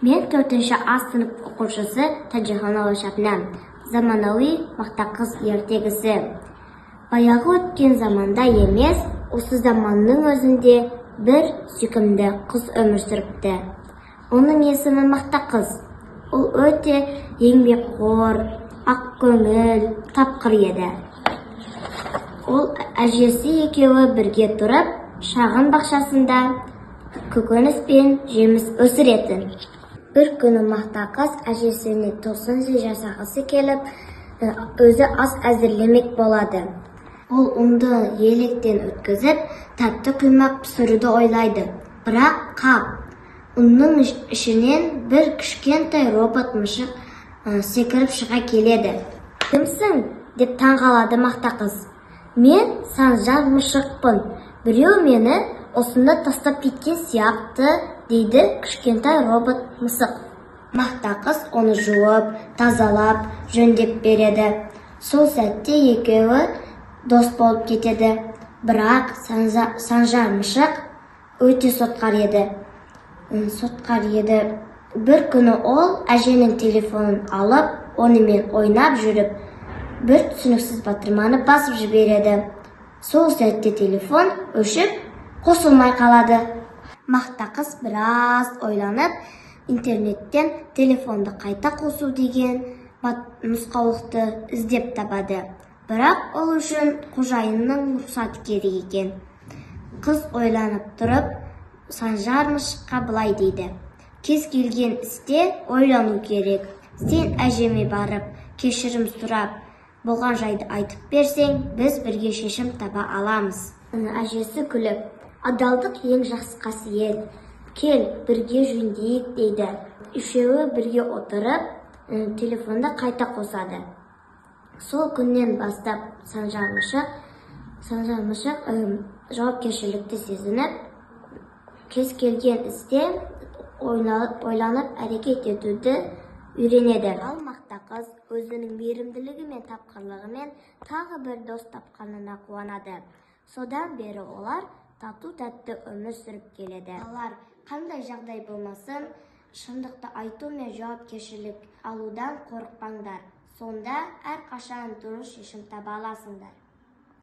Мен 4-ші А сынып оқушысы Тәжиханова Шабнам. Заманауи Мақта қыз ертегісі. Баяғы өткен заманда емес, осы заманның өзінде бір сүйкімді қыз өмір сүріпті. Оның есімі Мақта қыз. Ол өте еңбекқор, ақкөңіл, тапқыр еді. Ол әжесі екеуі бірге тұрып, шағын бақшасында көкөніс пен жеміс өсіретін. Бір күні Мақта қыз әжесіне тосын сый жасағысы келіп, өзі ас әзірлемек болады. Ол ұнды електен өткізіп, тәтті құймақ пісіруді ойлайды. Бірақ қап, ұнның ішінен бір кішкентай робот мысық секіріп шыға келеді. «Кімсің?» – деп таң қалады Мақта қыз. «Мен Санжар мысықпын. Біреу мені осында тастап кеткен сияқты», – дейді кішкентай робот мысық. Мақта қыз оны жуып, тазалап, жөндеп береді. Сол сәтте екеуі дос болып кетеді. Бірақ Санжар мысық өте сотқар еді. Сотқар еді. Бір күні ол әженің телефонын алып, онымен ойнап жүріп, бір түсініксіз батырманы басып жібереді. Сол сәтте телефон өшіп, қосылмай қалады. Мақта қыз біраз ойланып, интернеттен телефонды қайта қосу деген нұсқаулықты іздеп табады. Бірақ ол үшін қожайынның рұқсаты керек екен. Қыз ойланып тұрып, Санжар мысыққа былай дейді: «Кез келген істе ойлану керек. Сен әжеме барып, кешірім сұрап, болған жайды айтып берсең, біз бірге шешім таба аламыз». Әжесі күліп: «Адалдық ең жақсы қасиет. Кел, бірге жөндейік», – дейді. Үшеуі бірге отырып, телефонды қайта қосады. Сол күннен бастап Санжар мысық жауапкершілікті сезініп, кез келген істе ойланып әрекет етуді үйренеді. Ал Мақта қыз өзінің мейірімділігі мен тапқырлығымен тағы бір дос тапқанына қуанады. Содан бері олар тату тәтті өмір сүріп келеді. Алар қандай жағдай болмасын, шындықты айту мен жауапкершілік алудан қорықпаңдар. Сонда әрқашан дұрыс шешім таба аласыңдар.